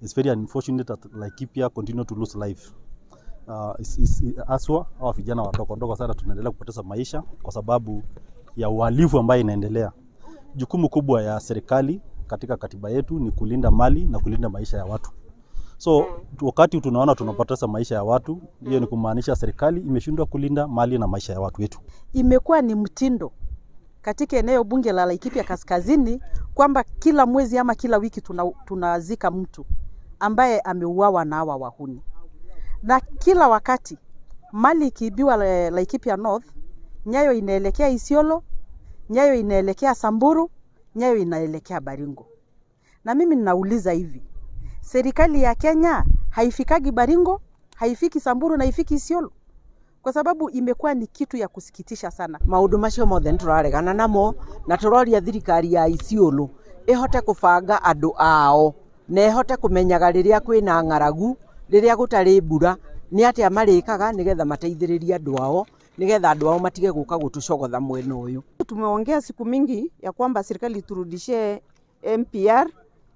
It's very unfortunate that Laikipia continue to lose life. Haswa hawa vijana wadogo wadogo sana tunaendelea kupoteza maisha kwa sababu ya uhalifu ambayo inaendelea. Jukumu kubwa ya serikali katika katiba yetu ni kulinda mali na kulinda maisha ya watu. So wakati tunaona tunapoteza maisha ya watu, hiyo ni kumaanisha serikali imeshindwa kulinda mali na maisha ya watu wetu. Imekuwa ni mtindo katika eneo bunge la Laikipia Kaskazini kwamba kila mwezi ama kila wiki tunazika mtu ambaye ameuawa na hawa wahuni, na kila wakati mali ikiibiwa Laikipia North, nyayo inaelekea Isiolo, nyayo inaelekea Samburu, nyayo inaelekea Baringo. Na mimi ninauliza hivi, serikali ya Kenya haifikagi Baringo, haifiki Samburu na haifiki Isiolo? Kwa sababu imekuwa ni kitu ya kusikitisha sana. Maundu macio mothe nĩ tũraregana namo na tũroria thirikari ya Isiolo ĩhote kũbanga andũ ao na ĩhote kũmenyaga rĩrĩa kwĩna ng'aragu, rĩrĩa gũtarĩ mbura, nĩ atĩa marĩkaga nĩgetha mateithĩrĩrie andũ ao, nĩgetha andũ ao matige gũka gũtũcogotha mwena ũyũ. Tumeongea siku mingi ya kwamba serikali turudishie MPR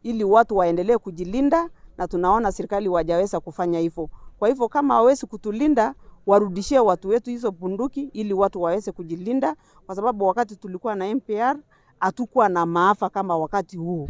ili watu waendelee kujilinda, na tunaona serikali wajaweza kufanya hivyo. Kwa hivyo kama hawawezi kutulinda, warudishie watu wetu hizo bunduki ili watu waweze kujilinda, kwa sababu wakati tulikuwa na MPR hatukuwa na maafa kama wakati huu.